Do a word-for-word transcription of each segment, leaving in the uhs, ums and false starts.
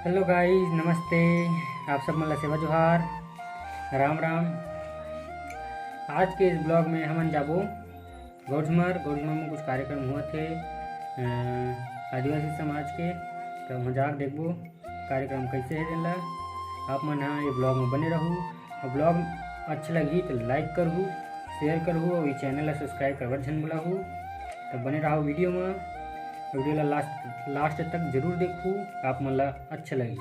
Hello guys, नमस्ते। आप सब मन ला सेवा जोहार, राम राम। आज के इस vlog में हमन जाबो गौरझुमर। गौरझुमर में कुछ कार्यक्रम होवत हे, अ, आदिवासी समाज के, त वहाँ जाके देखबो कार्यक्रम कैसे हे तेन ला। आप मन ह ये vlog में बने रहू। और vlog अच्छा लगही तो like करहू, share करहू और ये channel ला subscribe करबर झन भुलाहू। तो बने रहू video में, video ला last, last तक जरूर देखहू, आप मन ला अच्छा लगही।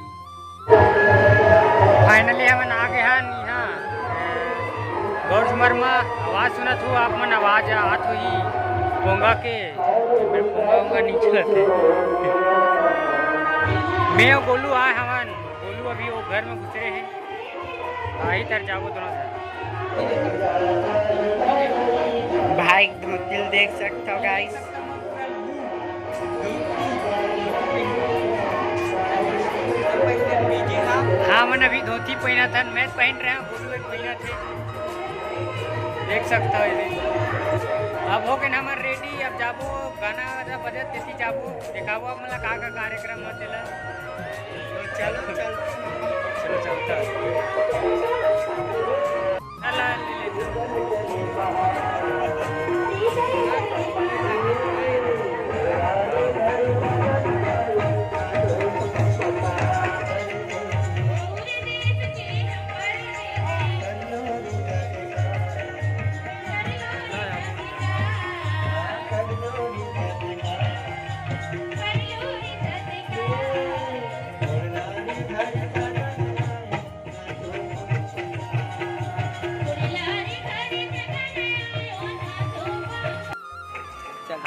Finally हमन आ गए हन यहाँ गौरझुमर में। आवाज सुनत हो आप मन, आवाज आत होही पोंगा के, पोंगा उंगा नहीं चलत हे। मैं और गोलू आए हवन, गोलू अभी वो घर में घुसरे हे। आही तर जाबो दोनों झन। भाई धोती ल देख सकथव guys। हाँ, मन अभी धोती पहिनत हन, मैं पहिन रहे हूँ, गोलू एक पहिनत हे, देख सकथव ये। अब हो गए हमर ready, अब जाबो, गाना वाना बजत तेती जाबो, देखाबो आप मन ला का का कार्यक्रम होथे तेला। तो चलो, चल, चलो, चलता। चला, ले, ले, चल।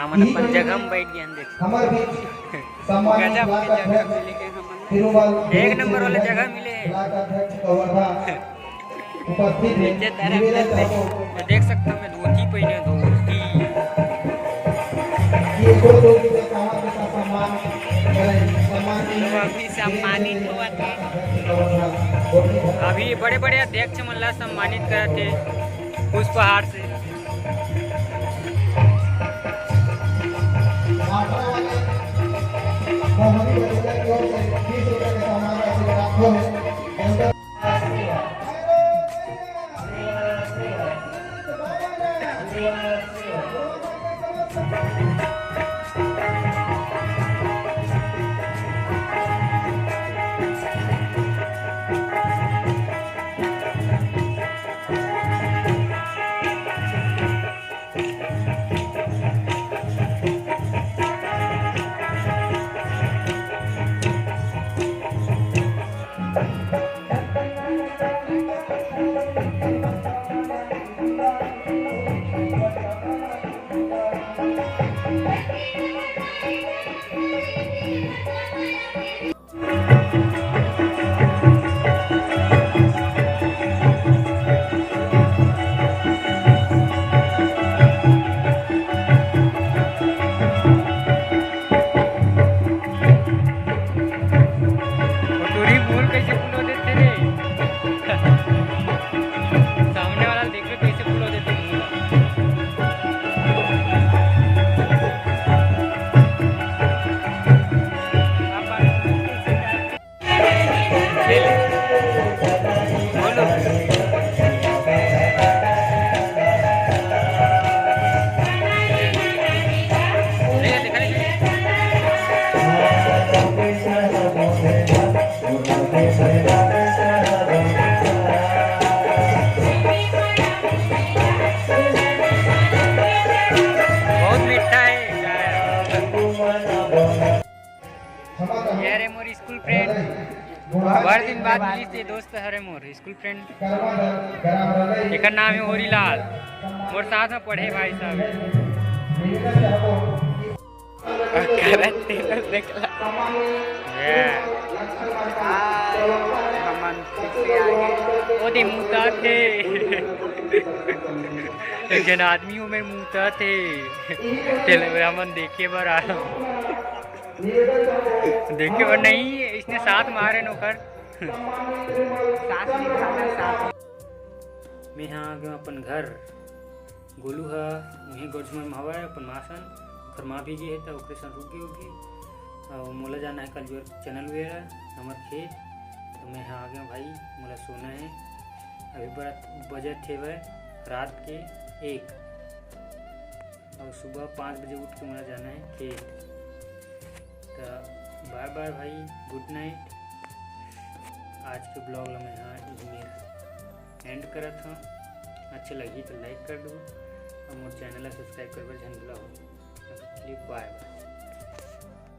हमन अपन जगह में बैठ गए हैं, देख। हमर बीच सम्मानित गजब के ब्लॉक जगह अध्यक्ष मिल गए हमन। तिरुमल एक नंबर वाले जगह मिले। ब्लॉक अध्यक्ष कवर्धा उपस्थित है। नीचे तरफ निवेदन देख, चाहता हूँ। मैं देख सकता हूँ, मैं धोती पहने, धोती। ये दो दो के साथ का सम्मान करें, सम्मान तो अभी सम्मानित हुआ था। अभी बड़े-बड़े अध्यक्ष मन ला सम्मानित करत हे पुष्पहार से। टूरी बोल कैसे फुलो देथे रे? सामने वाला देख ले कैसे फुलो देथे मुंह। बहुत मीठा है। ये हरे मोर स्कूल फ्रेंड, बड़ दिन बाद मिलिस ये दोस्त हरे मोर स्कूल फ्रेंड। एकर नाम है होरीलाल, मोर साथ में पढ़े भाई साहब। करत तेला देखला। ये। हमन फिर से आगे। ओदे मुता थे। एक जन आदमी ओमेर मुता थे। तेला हमन देखे बर आए। देखे बर नहीं, इसने साथ मारे नोकर। साथ निभाना, साथ। मैं हाँ आ गया अपन घर। गोलू ह उहें गौरझुमर म हवय अपन माँ सन, ओकर माँ भी गे हे त ओकरे संग रुक गे होगे। अउ मोला जाना हे कल जोर चैनल वेरा हमर खेत। तो मैं हा आ गया भाई, मोला सोना हे। अभी बड़ा बजट हे भाई रात के एक, अउ सुबह पाँच बजे उठ के मोला जाना हे खेत। तो बाय बाय भाई, गुड नाइट। आज के ब्लॉग ला मैं हा इही मेर एंड करत हूँ। अच्छा लगी तो लाइक कर दो, अउ मोर चैनल ला सब्सक्राइब करबर झन भूला हो। बाय बाय।